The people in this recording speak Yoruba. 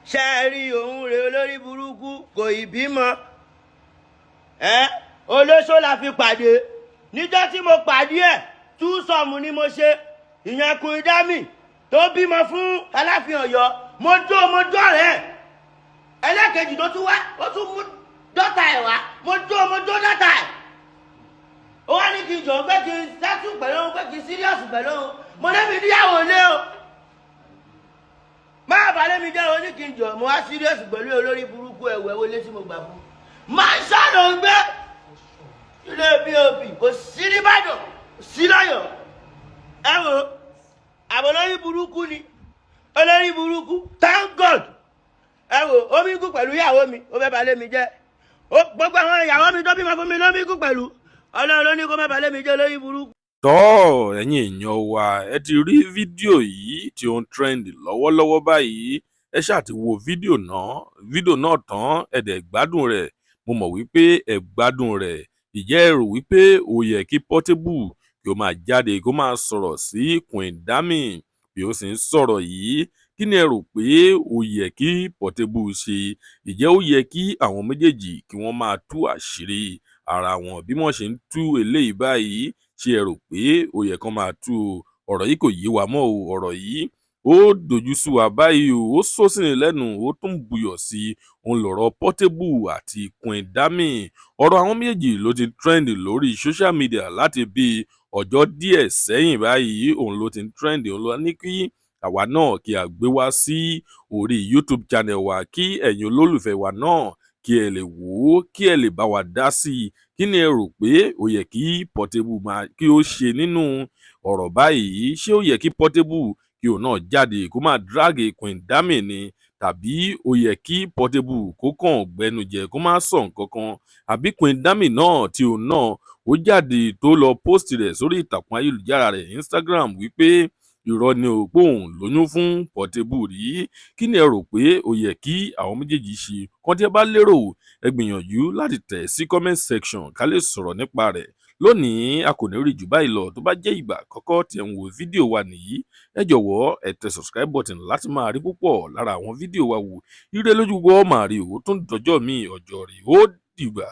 Ṣe é rí òun rè, olórí burúkú, kò ì bímọ ẹ. Olóṣó la fi pàdé. Níjọ́ tí mo pàdé ẹ̀, threesome ni mo ṣe. Ìyẹn Queen Dami tó bímọ fún Aláàfin Ọ̀yọ́. Mo jó, mo jó rẹ̀. Ẹlẹ́kejì tó tún wá, ó tún mú daughter ẹ̀ wá. Mo jó, mo jó daughter ẹ̀. Ó wá ní kí n jọ pé kí n settle pẹ̀lú òun, pé kí n serious pẹ̀lú òun. Mo lébi níyàwó lé o, máa bá lémi jẹ́. Oní kí n jọ, mo wá serious pẹ̀lú olórí burúkú. Ẹ̀wẹ̀ wọlé tí mo gbà fún máa ń ló ń gbé ilé pop, kò sí nìbàdàn, sí lọ́yọ̀ọ́. Ẹ wo àbọ̀, olórí burúkú ni, olórí burúkú. Thank God. Ẹ wo omi kú pẹ̀lú ìyàwó mi, ó fẹ́ bà lé mi jẹ́. Gbogbo àwọn ìyàwó mi tó bímọ fún mi ló mi kú pẹ̀lú. Ọlọ́run ló ní kó má bà lé mi jẹ́, olórí burúkú. Tọ́, ẹ̀yin èèyàn wa, ẹ ti rí fídíò yìí tí ó ń trend lọ́wọ́lọ́wọ́ báyìí. Ẹ ṣáà ti wo fídíò náà tán, ẹ dẹ̀ gbádùn rẹ̀. Mo mọ̀ wípé ẹ gbádùn rẹ̀. Ìjẹ́ ẹ rò wípé ó yẹ kí Portable kí ó máa jáde kó máa sọ̀rọ̀ sí Queen Dami bí ó sì ń sọ̀rọ̀ yìí? Kí ni ẹ rò pé ó yẹ kí Portable ṣe? Ìjẹ́ ó yẹ kí àwọn méjèèjì kí wọ́n máa tú àṣírí ara wọn bí wọ́n ṣe ń tú eléyìí báyìí? Ṣé ẹ rò pé ó yẹ kán máa tú o? Ọ̀rọ̀ yìí kò yé wa mọ́ o. Ọ̀rọ̀ yìí, ó dojú sú wa báyìí o. Ó sọ sí ni lẹ́nu, ó tún buyọ̀ sí i. Òun lọ̀rọ̀ Portable àti Queen Dami. Ọ̀rọ̀ àwọn méjèèjì ló ti trend lórí social media láti bí ọjọ́ díẹ̀ sẹ́yìn báyìí. Òun ló ti ń trend. Òun ló ní kí àwa náà kí a gbé wá sí orí YouTube channel wa, kí ẹ̀yin olólùfẹ́ wa náà kí ẹ lè wò ó, kí ẹ lè bá wa dá sí i. Kí ni ẹ rò pé ó yẹ kí Portable máa kí ó ṣe nínú ọ̀rọ̀ báyìí? Ṣé ó yẹ kí Portable kí òun náà jáde kó máa drag Queen Dami ni, tàbí ó yẹ kí Portable kó kàn gbẹnu jẹ, kó má sọ nǹkan kan, àbí Queen Dami náà tí òun náà ó jáde tó lọ post rẹ̀ sórí ìtàkùn ayélujára rẹ̀, Instagram, wípé irọ́ ni o, pé òun lóyún fún Portable rí? Kí ni ẹ rò pé ó yẹ kí àwọn méjèèjì ṣe? Kan tí ẹ bá lérò, ẹ gbìyànjú láti tẹ̀ sí comment section ká lè sọ̀rọ̀ nípa rẹ̀. Lónìí, a kò ní rí jù báyìí lọ. Tó bá jẹ́ ìgbà àkọ́kọ́ tí ẹ ń wo fídíò wa nìyí, ẹ jọ̀wọ́, ẹ tẹ subscribe button láti máa rí púpọ̀ lára àwọn fídíò wa wò. Ire lójú gbọ́ máa rí o. Tún dọjọ́ mi, ọjọ́ rí, ó dìgbà.